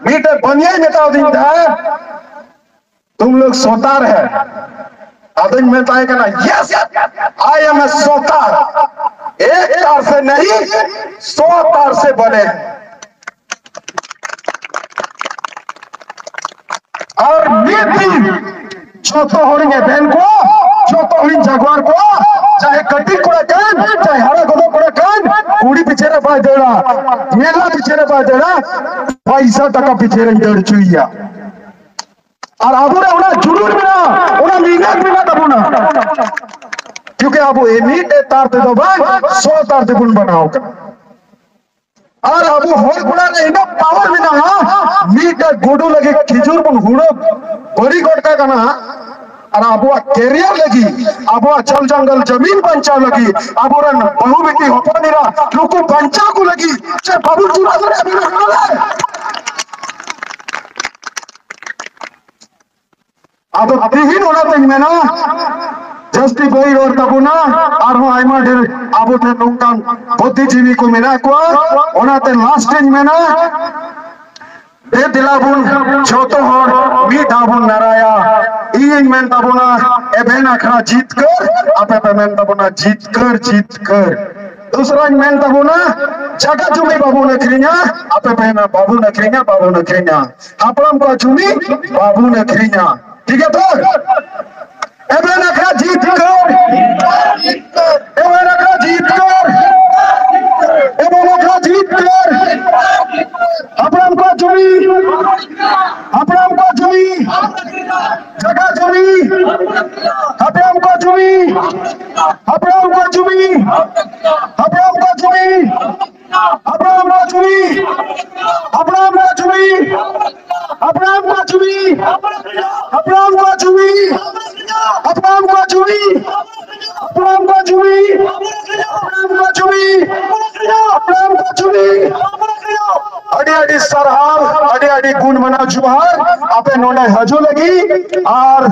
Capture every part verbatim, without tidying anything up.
ᱢᱤᱫᱴᱮᱱ ᱵᱟᱹᱱᱤᱭᱟᱹᱭ ᱢᱮᱛᱟᱣ ᱫᱤᱧ ᱛᱟᱦᱮᱸᱫ, "तुम लोग सोतार है।" ᱟᱫᱚᱧ ᱢᱮᱛᱟᱭ ᱠᱟᱱᱟ, "यस, आई एम ए सोतार, एक तार से नहीं, सौ तार से बने।" ᱟᱨ ᱢᱤᱫ ᱫᱤᱱ ᱡᱚᱛᱚ ᱦᱚᱲᱤᱧ ᱮᱵᱷᱮᱱ ᱠᱚᱣᱟ, ᱡᱚᱛᱚ ᱦᱚᱲᱤᱧ ᱡᱟᱜᱣᱟᱨ ᱠᱚᱣᱟ, ᱪᱟᱦᱮ ᱠᱟᱹᱴᱤᱡ ᱠᱚᱲᱟ ᱠᱟᱱ, ᱪᱟᱦᱮ ᱦᱟᱨᱟ ᱜᱚᱫᱚᱜ ᱠᱚᱲᱟ ᱠᱟᱱ, ᱠᱩᱲᱤ ᱯᱤᱪᱷᱮ ᱨᱮ ᱵᱟᱭ ᱫᱟᱹᱲᱟ, ᱢᱮᱞᱟ ᱯᱤᱪᱷᱮ ᱨᱮ ᱵᱟᱭ ᱫᱟᱹᱲᱟ, ᱯᱟᱭᱥᱟ ᱴᱟᱠᱟ ᱯᱤᱪᱷᱮ ᱨᱮᱧ ᱫᱟᱹᱲ ᱦᱚᱪᱚᱭᱮᱭᱟ᱾ ᱟᱨ ᱟᱵᱚᱨᱮ ᱚᱱᱟ ᱡᱩᱱᱩᱱ ᱢᱮᱱᱟᱜᱼᱟ, ᱚᱱᱟ ᱢᱮᱦᱱᱚᱛ ᱢᱮᱱᱟᱜ ᱛᱟᱵᱚᱱᱟ᱾ ᱠᱤᱭᱩᱠᱤ ᱟᱵᱚ ᱢᱤᱫᱴᱮᱡ ᱛᱟᱨ ᱛᱮᱫᱚ ᱵᱟᱝ, ᱥᱚ ᱛᱟᱨ ᱛᱮᱵᱚᱱ ᱵᱮᱱᱟᱣ ᱠᱟᱱᱟ᱾ ᱟᱨ ᱟᱵᱚ ᱦᱚᱲ ᱠᱚᱲᱟ ᱨᱮ ᱤᱱᱟᱹᱜ ᱯᱟᱣᱟᱨ ᱢᱮᱱᱟᱜᱼᱟ, ᱢᱤᱫᱴᱮᱡ ᱜᱩᱰᱩ ᱞᱟᱹᱜᱤᱫ ᱠᱷᱤᱡᱩᱨ ᱵᱚᱱ ᱦᱩᱲᱟᱹ ᱵᱟᱹᱲᱤ ᱜᱚᱫ ᱠᱟᱜ ᱠᱟᱱᱟ᱾ ᱟᱨ ᱟᱵᱚᱣᱟᱜ ᱠᱮᱨᱤᱭᱟᱨ ᱞᱟᱹᱜᱤᱫ, ᱟᱵᱚᱣᱟᱜ ᱡᱚᱞ ᱡᱚᱝᱜᱚᱞ ᱡᱟᱢᱤᱱ ᱵᱟᱧᱪᱟᱣ ᱞᱟᱹᱜᱤᱫ, ᱟᱵᱚᱨᱮᱱ ᱵᱟᱹᱦᱩ ᱵᱤᱴᱤ ᱦᱚᱯᱚᱱ ᱮᱨᱟ ᱱᱩᱠᱩ ᱵᱟᱧᱪᱟᱣ ᱠᱚ ᱞᱟᱹᱜᱤᱫ ᱪᱮᱫ ᱵᱟᱵᱚᱱ ᱡᱩᱨᱟ ᱫᱟᱲᱮᱭᱟᱜᱼᱟ? ᱟᱫᱚ ᱛᱤᱦᱤᱧ ᱚᱱᱟᱛᱤᱧ ᱢᱮᱱᱟ, ᱡᱟᱹᱥᱛᱤ ᱵᱟᱹᱧ ᱨᱚᱲ ᱛᱟᱵᱚᱱᱟ, ᱟᱨᱦᱚᱸ ᱟᱭᱢᱟ ᱰᱷᱮᱨ ᱟᱵᱚ ᱴᱷᱮᱱ ᱱᱚᱝᱠᱟᱱ ᱵᱩᱫᱽᱫᱷᱤᱡᱤᱵᱤ ᱠᱚ ᱢᱮᱱᱟᱜ ᱠᱚᱣᱟ᱾ ᱚᱱᱟᱛᱮ ᱞᱟᱥᱴ ᱤᱧ ᱢᱮᱱᱟ, ᱫᱮ ᱫᱮᱞᱟ ᱵᱚᱱ ᱡᱚᱛᱚ ᱦᱚᱲ ᱢᱤᱫ ᱫᱷᱟᱣ ᱵᱚᱱ ᱱᱟᱨᱟᱭᱟ᱾ ᱤᱧᱤᱧ ᱢᱮᱱ ᱛᱟᱵᱚᱱᱟ, ᱮᱵᱷᱮᱱ ᱟᱠᱷᱲᱟ ᱡᱤᱛᱠᱟᱹᱨ, ᱟᱯᱮ ᱯᱮ ᱢᱮᱱ ᱛᱟᱵᱚᱱᱟ ᱡᱤᱛᱠᱟᱹᱨ, ᱡᱤᱛᱠᱟᱹᱨ᱾ ᱫᱚᱥᱨᱟᱧ ᱢᱮᱱ ᱛᱟᱵᱚᱱᱟ, ᱡᱟᱭᱜᱟ ᱡᱚᱢᱤ ᱵᱟᱵᱚᱱ ᱟᱹᱠᱷᱨᱤᱧᱟ, ᱟᱯᱮ ᱯᱮ ᱢᱮᱱᱟ ᱵᱟᱵᱚᱱ ᱟᱹᱠᱷᱨᱤᱧᱟ, ᱵᱟᱵᱚᱱ ᱟᱹᱠᱷᱨᱤᱧᱟ᱾ ᱦᱟᱯᱲᱟᱢ ᱠᱚᱣᱟᱜ ᱡᱚᱢᱤ ᱵᱟᱵᱚᱱ ᱟᱹᱠᱷᱨᱤᱧᱟ᱾ ᱴᱷᱤᱠ ᱜᱮᱭᱟ ᱛᱚ? ᱮᱵᱷᱮᱱ ᱟᱠᱷᱲᱟ ᱡᱤᱛᱠᱟᱹᱨ, ᱮᱵᱷᱮᱱ ᱟᱠᱷᱲᱟ ᱡᱤᱛᱠᱟᱹᱨ, ᱮᱵᱷᱮᱱ ᱟᱠᱷᱲᱟ ᱡᱤᱛᱠᱟᱹᱨ᱾ ᱦᱟᱯᱲᱟᱢ ᱠᱚᱣᱟᱜ ᱡᱚᱢᱤ, ᱦᱟᱯᱲᱟᱢ ᱠᱚᱣᱟᱜ ᱡᱚᱢᱤ, ᱡᱟᱭᱜᱟ ᱡᱚᱢᱤ, ᱦᱟᱯᱲᱟᱢ ᱠᱚᱣᱟᱜ ᱡᱚᱢᱤ, ᱦᱟᱯᱲᱟᱢ ᱠᱚᱣᱟᱜ ᱡᱚᱢᱤ, ᱦᱟᱯᱲᱟᱢ ᱠᱚᱣᱟᱜ ᱡᱚᱢᱤ, ᱦᱟᱯᱲᱟᱢ ᱠᱚᱣᱟᱜ ᱡᱚᱢᱤ, ᱦᱟᱯᱲᱟᱢ ᱠᱚᱣᱟᱜ ᱡᱚᱢᱤ, ᱦᱟᱯᱲᱟᱢ ᱠᱚᱣᱟᱜ ᱡᱚᱢᱤ, ᱦᱟᱯᱲᱟᱢ ᱠᱚᱣᱟᱜ ᱡᱚᱢᱤ, ᱦᱟᱯᱲᱟᱢ ᱠᱚᱣᱟᱜ ᱡᱚᱢᱤ, ᱦᱟᱯᱲᱟᱢ ᱠᱚᱣᱟᱜ ᱡᱚᱢᱤ, ᱦᱟᱯᱲᱟᱢ ᱠᱚᱣᱟᱜ ᱡᱚᱢᱤ, ᱦᱟᱯᱲᱟᱢ ᱠᱚᱣᱟᱜ ᱡᱚᱢᱤ᱾ ᱟᱹᱰᱤ ᱟᱹᱰᱤ ᱥᱟᱨᱦᱟᱣ, ᱟᱹᱰᱤ ᱟᱹᱰᱤ ᱜᱩᱱ ᱢᱟᱱᱟᱣ ᱡᱚᱦᱟᱨ ᱟᱯᱮ ᱱᱚᱰᱮ ᱦᱤᱡᱩᱜ ᱞᱟᱹᱜᱤᱫ᱾ ᱟᱨ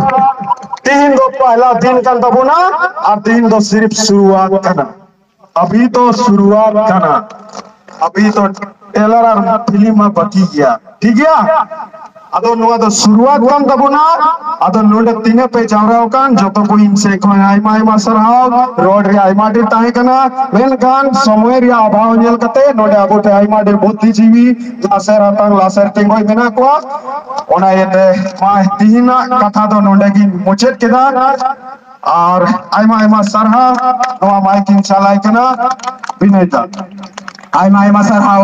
ᱛᱤᱦᱤᱧ ᱫᱚ ᱯᱟᱦᱞᱟ ᱫᱤᱱ ᱠᱟᱱ ᱛᱟᱵᱚᱱᱟ, ᱟᱨ ᱛᱤᱦᱤᱧ ᱫᱚ ᱥᱤᱨᱤᱯ ᱥᱩᱨᱩᱣᱟᱛ ᱠᱟᱱᱟ, ᱟᱵᱷᱤ ᱛᱚ ᱥᱩᱨᱩᱣᱟᱛ ᱠᱟᱱᱟ, ᱟᱵᱷᱤ ᱛᱚ ᱴᱮᱞᱟᱨ ᱟᱨ ᱯᱷᱤᱞᱢ ᱢᱟ ᱵᱟᱹᱠᱤ ᱜᱮᱭᱟ, ᱴᱷᱤᱠ ᱜᱮᱭᱟ? ᱟᱫᱚ ᱱᱚᱣᱟ ᱫᱚ ᱥᱩᱨᱩᱣᱟᱛ ᱠᱟᱱ ᱛᱟᱵᱚᱱᱟ᱾ ᱟᱫᱚ ᱱᱚᱰᱮ ᱛᱤᱱᱟᱹᱜ ᱯᱮ ᱡᱟᱣᱨᱟ ᱟᱠᱟᱱ, ᱡᱚᱛᱚ ᱠᱚ ᱤᱧ ᱥᱮᱫ ᱠᱷᱚᱱ ᱟᱭᱢᱟ ᱟᱭᱢᱟ ᱥᱟᱨᱦᱟᱣ᱾ ᱨᱚᱲ ᱨᱮᱭᱟᱜ ᱟᱭᱢᱟ ᱰᱷᱮᱨ ᱛᱟᱦᱮᱸ ᱠᱟᱱᱟ, ᱢᱮᱱᱠᱷᱟᱱ ᱥᱚᱢᱚᱭ ᱨᱮᱭᱟᱜ ᱚᱵᱷᱟᱵᱽ ᱧᱮᱞ ᱠᱟᱛᱮ ᱱᱚᱰᱮ ᱟᱵᱚ ᱴᱷᱮᱱ ᱟᱭᱢᱟ ᱰᱷᱮᱨ ᱵᱩᱫᱽᱫᱷᱤᱡᱤᱵᱤ, ᱞᱟᱥᱮᱨ ᱦᱟᱛᱟᱝ, ᱞᱟᱥᱮᱨ ᱛᱮᱸᱜᱚᱡ ᱢᱮᱱᱟᱜ ᱠᱚᱣᱟ᱾ ᱚᱱᱟ ᱤᱭᱟᱹᱛᱮ ᱢᱟ ᱛᱤᱦᱤᱧᱟᱜ ᱠᱟᱛᱷᱟ ᱫᱚ ᱱᱚᱰᱮ ᱜᱤᱧ ᱢᱩᱪᱟᱹᱫ ᱠᱮᱫᱟ᱾ ᱟᱨ ᱟᱭᱢᱟ ᱟᱭᱢᱟ ᱥᱟᱨᱦᱟᱣ᱾ ᱱᱚᱣᱟ ᱢᱟᱭᱤᱠ ᱤᱧ ᱪᱟᱞᱟᱭ ᱠᱟᱱᱟ ᱵᱤᱱᱚᱭ ᱫᱟ᱾ ᱟᱭᱢᱟ ᱟᱭᱢᱟ ᱥᱟᱨᱦᱟᱣ᱾